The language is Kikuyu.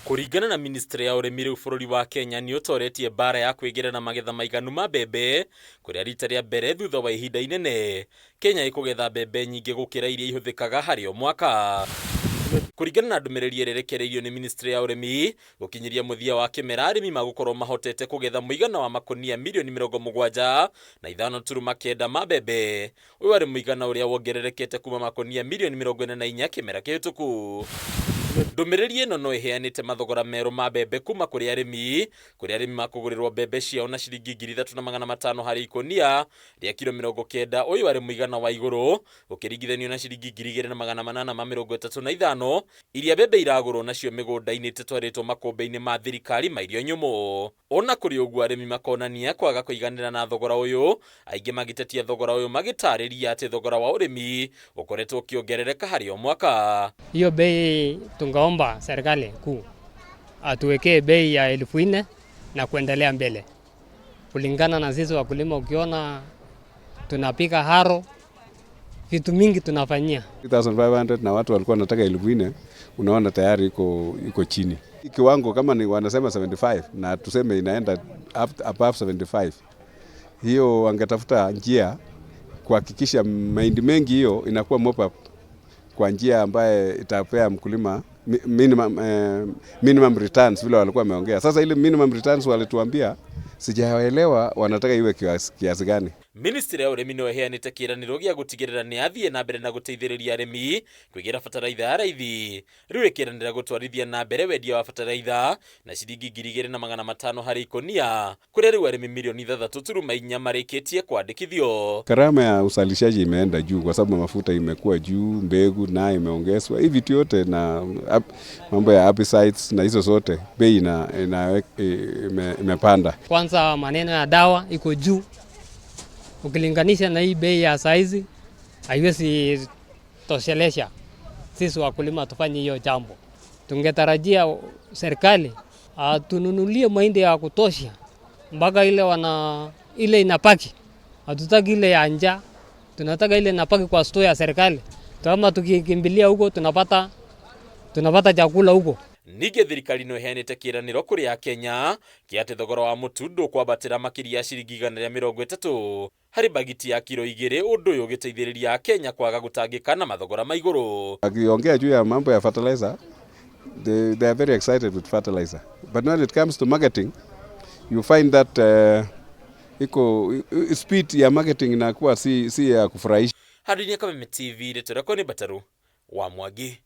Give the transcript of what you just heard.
Kũringana na ministry ya ũrĩmi, rĩu bũrũri wa Kenya nĩ ũtoretie mbara ya kwĩgĩra na magetha maiganu ma mbembe, kũrĩa rita rĩa mbere thutha wa ihinda inene Kenya ĩkũgetha mbembe nyingĩ gũkĩra iria ihũthĩkaga harĩ o mwaka. Kũringana na ndũmĩrĩri ĩrĩa ĩrekereirio nĩ ministry ya ũrĩmi, gũkinyĩria mũthia wa kĩmera arĩmi magũkorwo mahotete kũgetha mũigana wa makũnia mirioni 75.9 ma mbembe. Ũyũ warĩ mũigana ũrĩa wongererekete kuma makũnia mirioni 44 kĩmera kĩhĩtũku. Ndũmĩrĩri ĩno no ĩheanĩte mathogora merũ ma mbembe kuma kũrĩ arĩmi, kũrĩa arĩmi makũgũrĩrwo mbembe ciao na ciringi 3500 harĩ ikũnia rĩa kiro 90. Ũyũ warĩ mũigana wa igũrũ ũkĩringithanio na ciringi 2835 iria mbembe iragũrwo nacio mĩgũnda-inĩ itatwarĩtwo makũmbĩ-inĩ ma thirikari ma irio nyũmũ. Ona kũrĩ ũguo, arĩmi makonania kwaga kũiganĩra na thogora ũyũ, aingĩ magĩtetia thogora ũyũ magĩtarĩria atĩ thogora wa ũrĩmi ũkoretwo ũkĩongerereka harĩ o mwaka. Hiyo bei tungaomba serikali kuu atuwekee bei ya 4000 na kuendelea mbele, kulingana na sisi wakulima. Ukiona tunapiga harrow, vitu mingi tunafanyia 3500 na watu walikuwa wanataka 4000, unaona tayari iko chini. Kiwango kama ni wanasema 75 na tuseme inaenda up, above 75, hiyo wangetafuta njia kuhakikisha mahindi mengi hiyo inakuwa mop up kwa njia ambaye itapea mkulima minimum returns vile walikuwa wameongea. Sasa ile minimum returns walituambia, sijaelewa wanataka iwe kiasi gani. Ministry ya ũrĩmi no ĩheanĩte kĩĩranĩro gĩa gũtigĩrĩra nĩ athiĩ na mbere na gũteithĩrĩria arĩmi kwĩgĩra bataraitha ya raithi. Rĩu ĩkĩranĩra gũtwarithia na mbere wendia wa bataraitha na ciringi 2500 harĩ ikũnia, kũrĩa rĩu arĩmi mirioni 6.4 marĩkĩtie kwandĩkithio. Gharama ya uzalishaji imeenda juu kwa sababu mafuta imekuwa juu, mbegu nayo imeongezwa, hivi vitu yote na mambo ya herbicides na hizo zote bei imepanda. Kwanza maneno ya dawa iko juu, ukilinganisha na hii bei ya saizi haiwezi toshelesha sisi wakulima tufanye hiyo jambo. Tungetarajia serikali atununulie mahindi ya kutosha mpaka ile wana ile inapaki. Hatutaki ile ya njaa, tunataka ile inapaki kwa store ya serikali. Kama tukikimbilia huko tunapata chakula huko. Ningĩ thirikari no ĩheanĩte kĩĩranĩro kũrĩ Akenya kĩa atĩ thogora wa mũtu ndũkwambatĩra makĩria ya ciringi 130 harĩ bagiti ya kiro 2, ũndũ ũyũ ũgĩteithĩrĩria Akenya kwaga gũtangĩka na mathogora ma igũrũ. Akiongea juu ya mambo ya fertilizer, they are very excited with fertilizer. But when it comes to marketing, you find that iko speed ya marketing inakuwa si ya kufurahisha. Handũ-inĩ Kameme TV, rĩtwa rĩakwa nĩ Mbataru wa Mwangi.